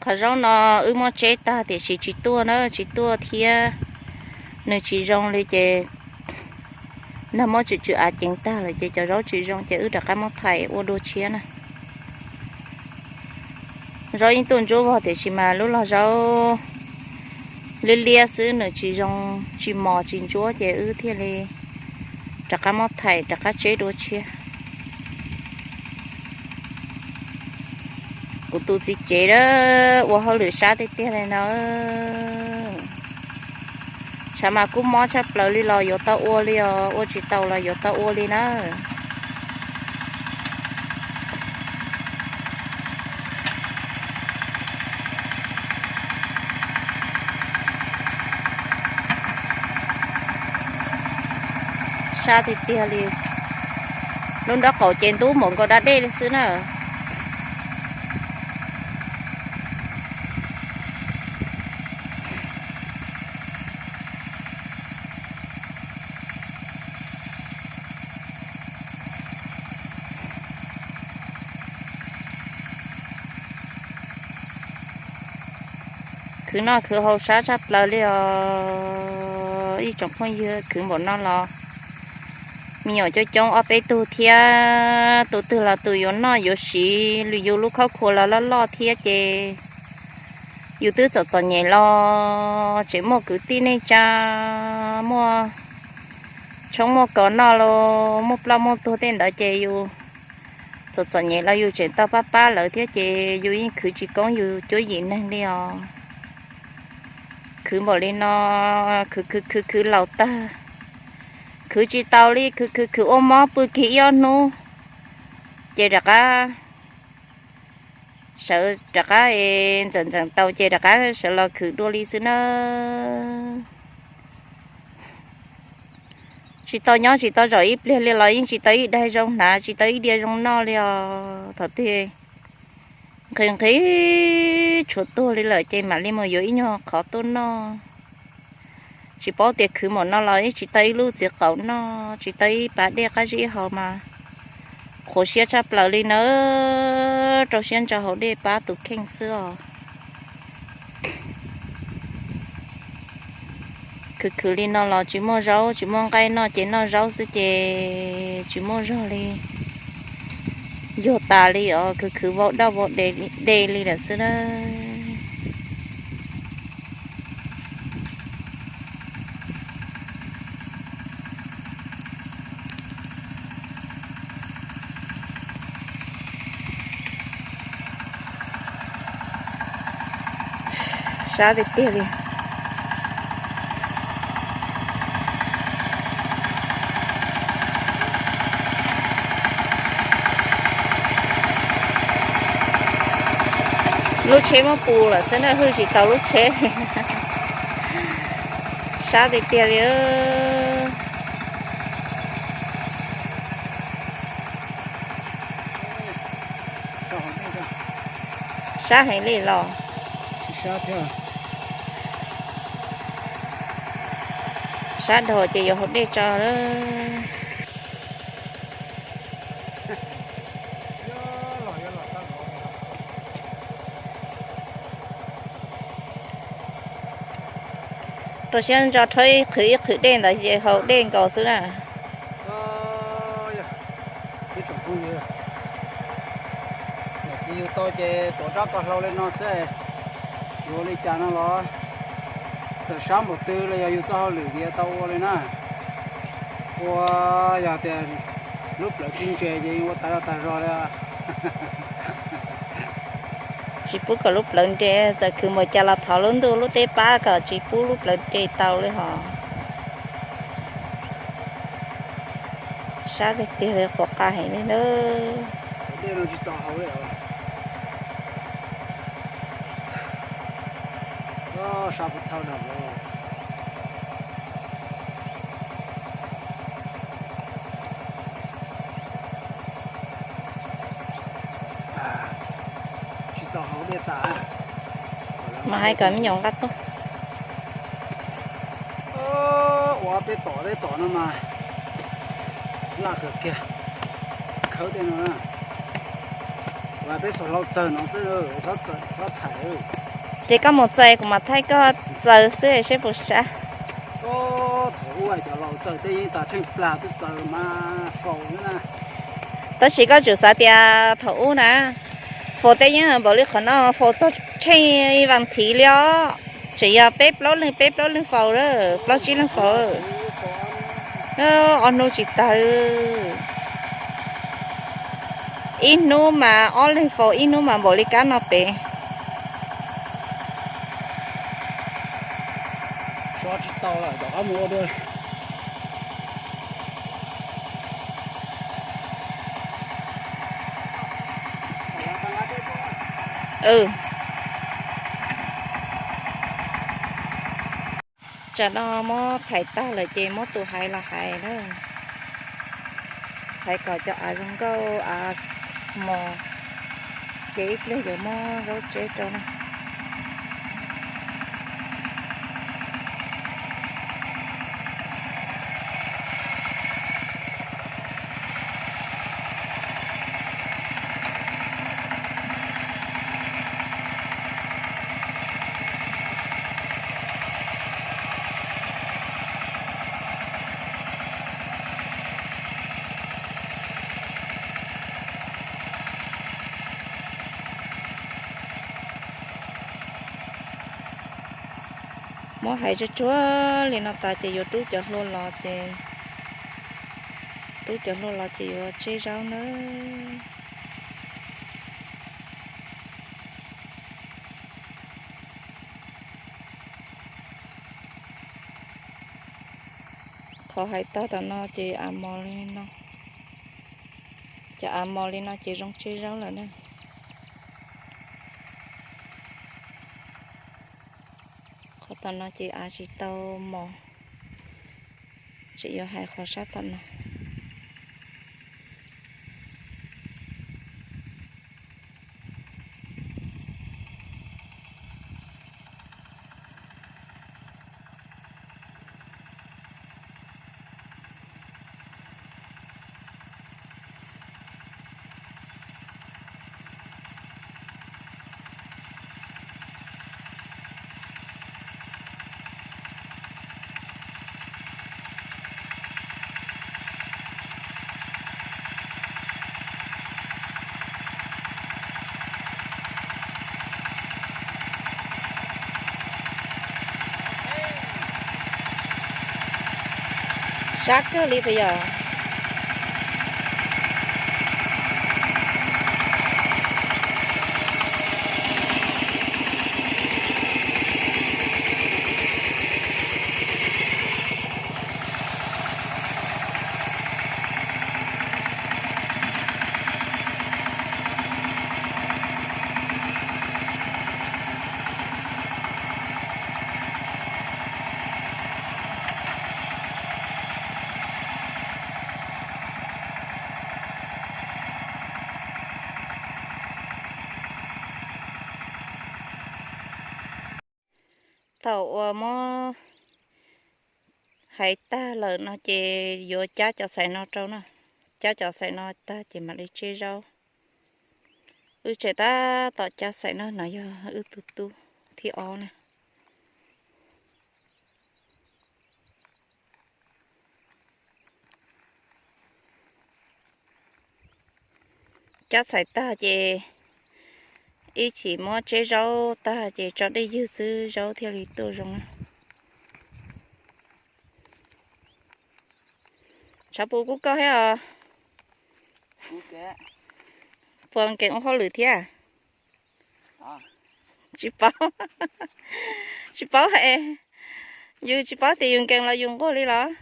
Qhov zaub no wb muab tseb tag tiam sis tsis tuaj na, tsis tuaj thiab nws tsis zoo li ces nag muab tsw tsw av ceev tag lawm ces cov zaub tsis zoo ces wb rov qab muab thaij ua dua tshiab na. Zaub yeej tuaj ntsuab vog tiam sis mas lub los zaub liab liab xwb, nws tsis zoo, tsis mos tsis ntsuab ces wb thiaj li rov qab muab thaij rov qab tseb dua tshiab. Kuv tus txiv cev ua hauj lwm sab tiag tiag li no. Tshav mas kub mob tshaj plaws li los yuav tau ua li os, ua tsis tau los yuav tau ua li na. Sab tiag tiag li. Lub nraub qaum ces ntub npaum nkaus da dej li xwb na. Khwv noj khwv haus sab tshaj plaws li os ib tsoom phooj ywg, khwv npaum no los me nyuam coob coob ob peb tug thiab, tus twg los tus yuav noj yuav siv, yus lub khaub khua los loj loj thiab ces yus twb txom txom nyem los tseem muaj kwv tij neej tsa muaj tshoob muaj kos noj los muaj ploj muaj tuag tej ntawd ces yus txom txom nyem los yus tseem tau pab pab lawv thiab ces yus yeej khwv tsis koob yus cuab yim neeg li os. Khwv npaum li no, khwv khwv khwv khwv laus tag, khwv tsis tau li, khwv khwv khwv ua mob pw kiag ib ob hnub ces rov qab sawv rov qab ntxeem ntxeem tau ces rov qab sawv los khwv dua li xwb na. Tsis tau nyob tsis tau zaum ib pliag li los yeej tsis tau ib daig zoo hnav, tsis tau ib diav zoo noj li os. Thaum twg nqhis nqhis tshuav tuag li lawm ces mam li mus yuav ib nyuag qhov tuaj noj. Tsis paub tias khwv npaum no los yeej tsis tau ib lub txiv qaub noj, tsis tau ib pas dej qab zib haus mas qhuav siab tshaj plaws li na. Rau siab ntso haus dej pab tus kheej xwb os. Khwv khwv li no los tsis muaj zaub tsis muaj nqaij noj ces noj zaub xwb ces tsis muaj zog li. Yuag tas li os, khwv khwv vau daj vau de li lawm xwb na. Sab tiag tiag li. Lub tsheb muab pus lawm xwb na, hwj tsis tau lub tsheb. Sab tiag tiag li. Sab heev li los. Sab dhau ces yuav haus dej tso. Rau siab ntso rhaub ib qhwv ib qhwv dej ntawd ces haus dej nkaus xwb na. Txiv yug tau ces tuav rab koj hlau li no xwb, yuav ua li cas no los txawm sab npaum twg los yog yus txoj hauj lwm ces yuav tau ua li na. Ua yog tias lub plawv tsis nres ces yeej ua tas zog tas zog li. Tsis pub kom lub plawv nres, txawm khwv npaum cas los thov lub ntuj lub teb pab kom tsis pub lub plawv nres tau li hos. Sab tiag tiag li, quas qa heev li na. Mas hais kom me nyuam nqa tuaj. Ua peb tom tej tom no mas laj kawg kiag, khawb tej no na. Peb xav hlau txawg no xwb, txhob txawm txhob thaij. Ces koj mus txais kuv mam thaij koj txawg xwb seb puas sab. Thaum ub cov laus txawg tej yeej tas tsheej plag twb txawg mas faus na. Tab sis koj tsum xav tias thaum ub na, faus tej yeej npaum li qhov no, faus txog tsheej ib vas thiv li os. Tseem yog peb plaub leeg peb plaub leeg faus, plaub tsib leeg faus. Ob hnub tsis tag. Ib hnub mas ob leeg faus, ib hnub mas npaum li kab no pem. Tsam no muab thaiv tag lawm ces muab tus haiv los hais na. Hais kom cov av zoo nkauj av mos, ces ib pliag yuav muab zaub tseb rau na. Muab hais tsuag tsuag li no tas ces yuav rub cov hlua los ces, rub cov hlua los ces yuav tseb zaub nawb. Thov hais tag tom no ces av mos li no, cov av mos li no ces zoo tseb zaub lawm na. Qhov tom no ces av tsis tau mos, tseem yuav hais qhov sab tom no. Sab kawg li puas yog? Thaum uas muab hais tag lawm no ces yuav cab cov xaim no rau na. Cab cov xaim no tag ces mam li tseb zaub. Wb tseg tab tom cab xaim no, no yog wb tus tub thib ob na. Cab xaim tag ces ib chim muab tseb zaub tag ces tso dej ywg xwb zaub thiaj li tuaj zoo na. Tshav puas kub koj thiab os? Puas nkees ua hauj lwm thiab? Tsis paub, tsis paub es, yus tsis paub tias yus nkees los yus nquag li los.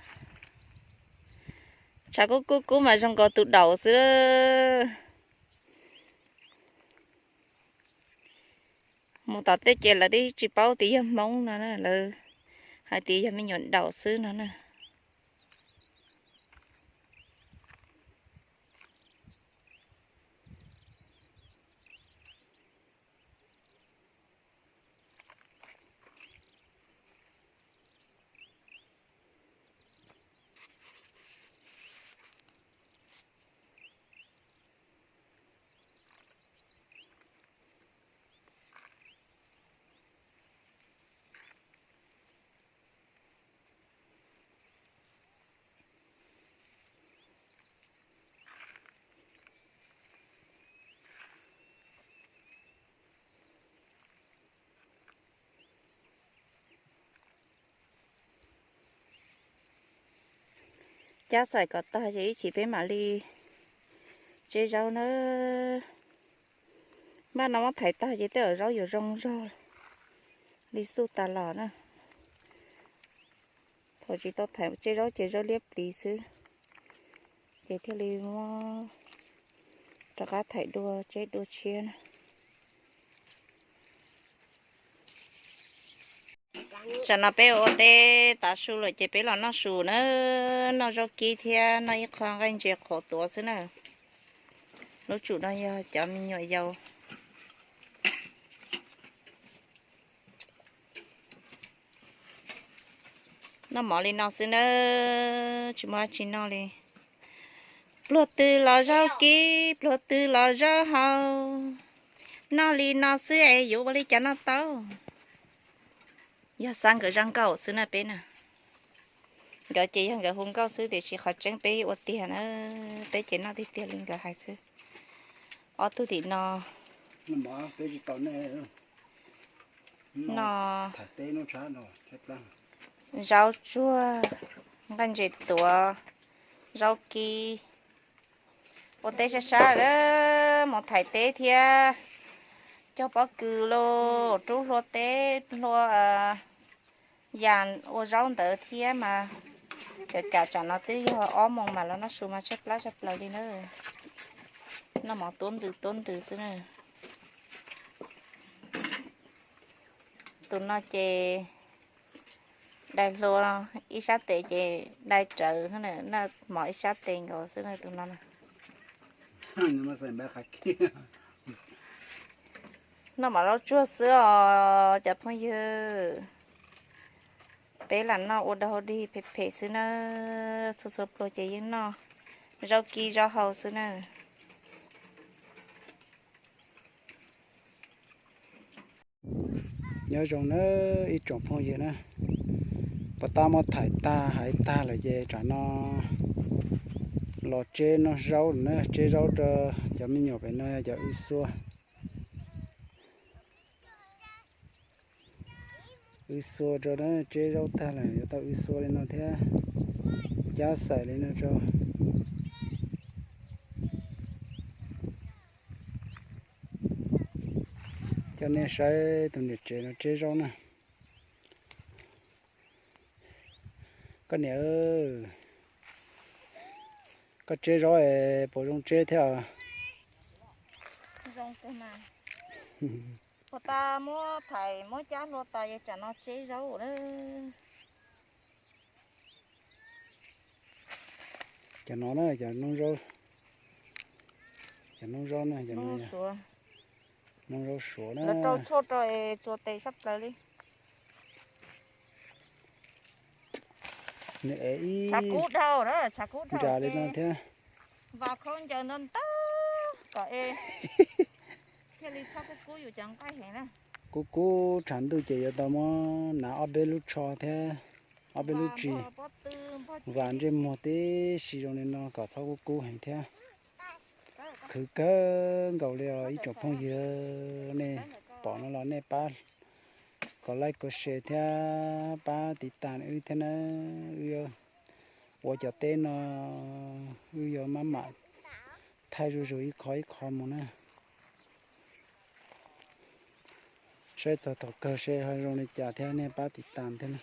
Tshav kub kub kub mas zoo nkaus tus daum xwb. Mus tom tej ces lawv twb tsis paub tias yog Hmoob no na, lawv hais tias yog me nyuam daum xwb no na. Cab xaim kom tag ces ib chim peb mam li tseb zaub na. Npaj no muab thaiv tag ces tej zaum zaub yuav zoo zog li xub tas los na. Thaum tsis tau thaiv tseb zaub ces zaub liab pliv xwb, ces thiaj li muab rov qab thaiv dua tseb dua tshiab na. Tsam no peb ua teb tav su lawm ces peb los noj su na, noj zaub kib thiab noj ib qho nqaij ntses qhuav tuav xwb na. Lub tsum no yog cov me nyuam yaus. Noj mov li no xwb na, tsis muaj dab tsi noj li. Pluag twg los zaub kib, pluag twg los zaub hau. Noj li no xwb es yuav ua li cas noj tau. Yog xav nkawd zaj nkauj xwb na peb na. Nkawd ces yog nkawd hu nkauj xwb tiam sis qhov tseeb peb ua tiag na, peb ces noj tiag tiag li nkawd hais xwb. Ob tug tim no no zaub tsuag, nqaij ntses tuav, zaub kib. Ua teb sab sab lawm, mus thaiv teb thiab cog pob kws los rub hlua teb hlua yas ua zaub ntawd thiab mas. Cov cas tsam no twb yog ob moos mas los noj su mas tshaib plab tshaj plaws li na. Noj mov tuab ntws tuab ntws xwb na. Tus no ces dai hlua, ib sab tes ces dai rawv, noj mov ib sab tes nkaus xwb na tus no. Noj mov zaub tsuag xwb os cov phooj ywg. Peb lam noj ua dog dig phem phem xwb na, txhua txhua pluag ces yeej noj zaub kib zaub hau xwb na. Nyob zoo na ib tsoom phooj ywg na, puas tab muab thaiv tag hais tag lawm ces tsam no los tseb noj zaub lawm na, tseb zaub rau cov me nyuam pem no yog cov wb xua. Wb xua rau na, tseb zaub tag lawm yuav tau wb xua li no thiab, cab xaim li no rau. Coj nej saib tus niam tsev no tseb zaub na. Koj niam, koj tseb zaub es puas zoo tseb thiab? Puas tas muab thaiv muab cab hlua tas yog tsam no tseb zaub na. Cov no na, cov noob zaub, cov noob zaub na, cov no noob zaub suav na. Lawv rau tshaj rau es txuas tes sab plaws li. Nws ev ib tshav kub dhau, tshav kub dhau nra li no thiab. Vas khaub ncaws ntau ntau kom es thiaj li txhob kub kub yus cov nqaij heev na. Kub kub tshav ntuj ces yuav tau muab hnav ob peb lub tsho thiab ob peb lub tsis, vas ntsej muag tib si zoo li no kom txhob kub kub heev thiab. Khwv kawg nkaus li os ib tsoom phooj ywg, nej pom no los nej pab kom like kom share thiab pab tiv tas wb thiab na. Wb yuav ua cov teb no, wb yuav maj mam thaij zuj zus ib qho ib qho mus na. Saib txog thaum kawg seb ho zoo li cas thiab nej pab tiv tas thiab na.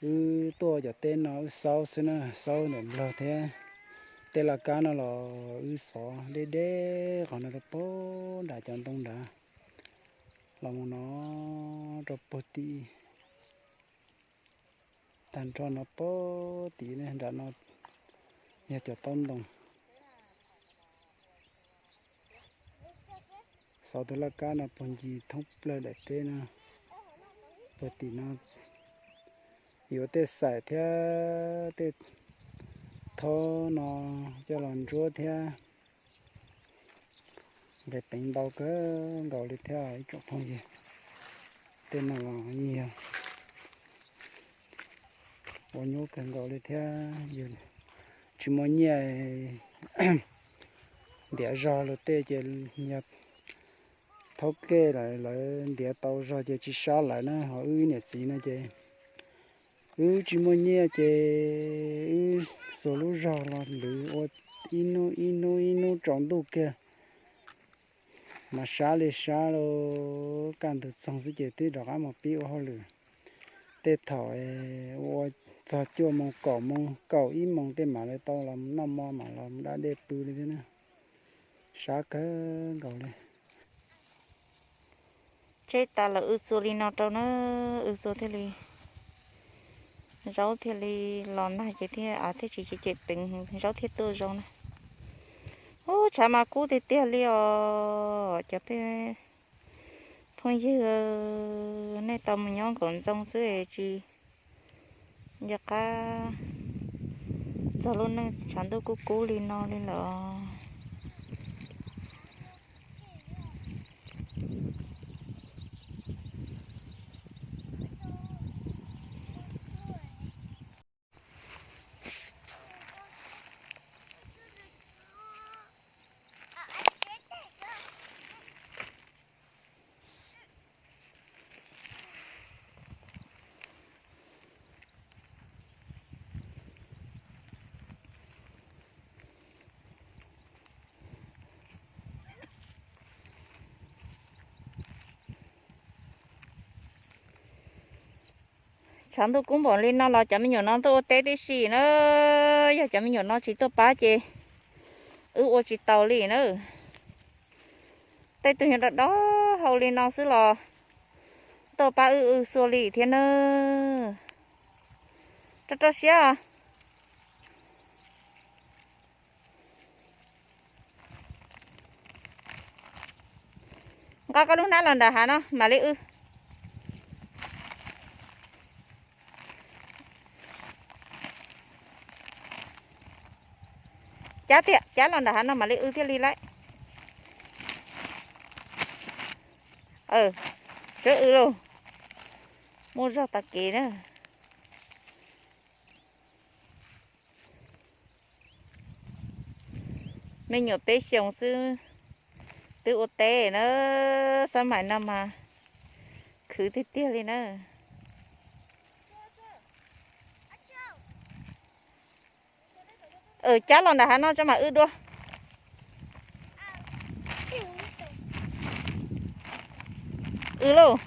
Wb tuaj cov teb no wb xaub xwb na, xaub ntawm nplog thiab. Tej laj kab no los wb xov deb deb qhov no rau puag nram cov ntoo nrad, los mus no rau puag tim, tag nrho no puag tim nram no yog cov taub ntoo. Xov tus laj kab no puag ncig thoob plawg daim teb no, puag tim no yuav tej xaim thiab tej thaub no coj los ntsuab thiab. Nqis peev ntau kawg nkaus li thiab ib tsoom phooj ywg. Tej no los yog ua nyuaj kawg nkaus li thiab, yog tsis muaj nyiaj ntiav zog luag tej ces yog thaub kej lawm lawv ntiav tau zog ces tsis sab lawv na, ho wb niam txiv no ces Wb tsis muaj nyiaj ces wb xuas lub zog los lwv ua ib hnub ib hnub ib hnub tsaus ntuj kiag. Mas sab li sab los kaj ntug txoog xwb ces twb rov qab mus pib ua hauj lwm. Tej thaum ua txog cuaj moos kaum moos kaum ib moos tej mam li tau los noj mov mam los dab dej pw li thiab na. Sab kawg nkaus li. Tseb tas los wb txua li no rau na, wb txua thiaj li zaub thiaj li los nag ces thiaj av thiaj tsis cem cem peev, zaub thiaj tuaj zoo na. Ub, tshav mas kub tiag tiag li os cov peb phooj ywg, nej tau mus nyob nkaum ntxoo xwb es tsis nco qab txog lub neej tshav ntuj kub kub li no li lawm. Tshav ntuj kub npaum li no los cov me nyuam no tuaj ua teb tib si na. Yog cov me nyuam no tsis tuaj pab ces wb ua tsis taus li na. Tej tug yog do do hau li no xwb los tuaj pab wb wb xuas li thiab na. Rau rau siab. Nqa koj lub hnab los nram hav no mam li wb. Cab tiag, cab los nram hav no mam li wb thiaj li lawm. Tsuav wb lauj, muaj zog tag kev na. Me nyuam peb xyoos xwb twb ua teb na, xab maim no mas khwv tiag tiag li na. Cab los nram hav no tso mam wb dua. Wb lauj.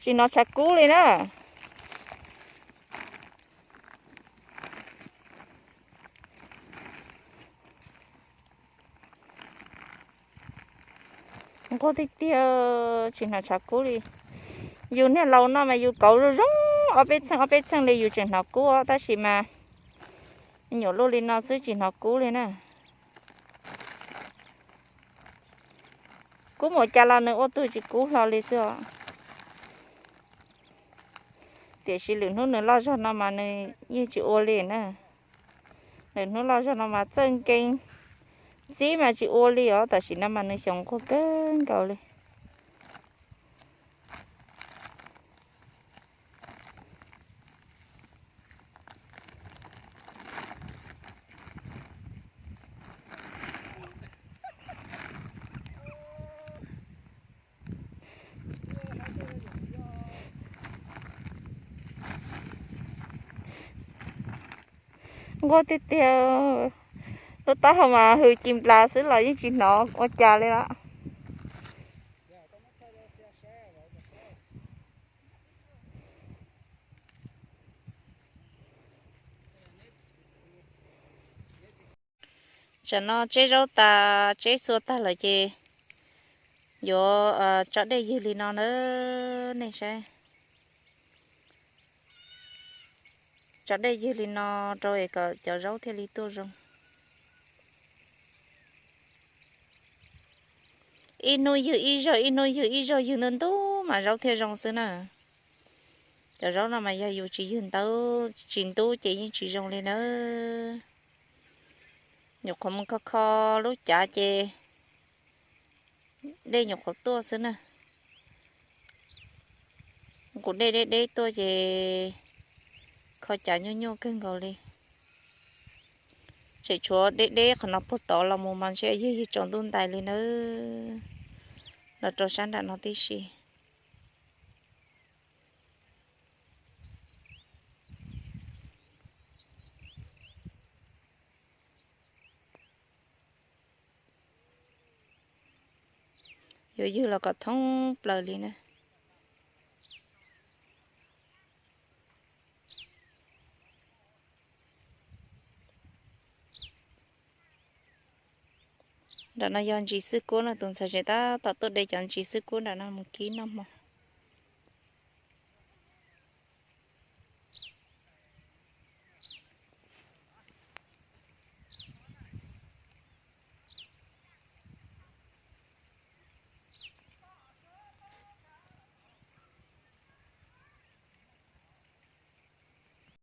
Tsis hnov tshav kub li na. Nquag tiag tiag, tsis hnov tshav kub li. Yus niag laus no mas yus kauv zoo zoo ob peb txheej ob peb txheej li yus tseem hnov kub, tab sis mas nyuam luaj li no xwb tsis hnov kub li na. Kub mus cas los nws ua tug tsis kub hlo li xwb os. Tiam sis lwm hnub nws loj zog no mas nws yeej tsis ua li na. Lwm hnub loj zog no mas txawj nkees, txib mas tsis ua li os, tam sim no mas nws xyoo nquag kawg nkaus li. Nquag tiag tiag, lub taub hau mas hws ci nplas xwb los yeej tsis hnov ua cas li lawm. Tsam no tseb zaub tas tseb xua tag lawm ces yuav tso dej ywg li no na, nej saib. Tso dej ywg li no rau es kom cov zaub thiaj li tuaj zoo. Ib hnub ywg ib zaug, ib hnub ywg ib zaug, ywg ntub ntub mas zaub thiaj zoo xwb na. Cov zaub no mas yog yus tsis ywg ntub, tsis ntub ces yeej tsis zoo li nawb. Nyuam qhuav mus kho kho lub cav ces dej nyuam qhuav tuaj xwb na. Nqus dej deb deb tuaj ces kho cav nyuaj nyuaj kawg nkaus li. Tseem tshuav deb deb qhov no puag tod los mus mas ntshe ywg ywg tsaus ntuj ntais li nawb. Los rau sab nram no tib si. Yuav ywg los kom thoob plaws li na. Nram no yog ntsis xwb kuab no, tus ntxhais tseem tab tom tuaj de cov ntsis xwb kuab nram no mus kib noj hmo.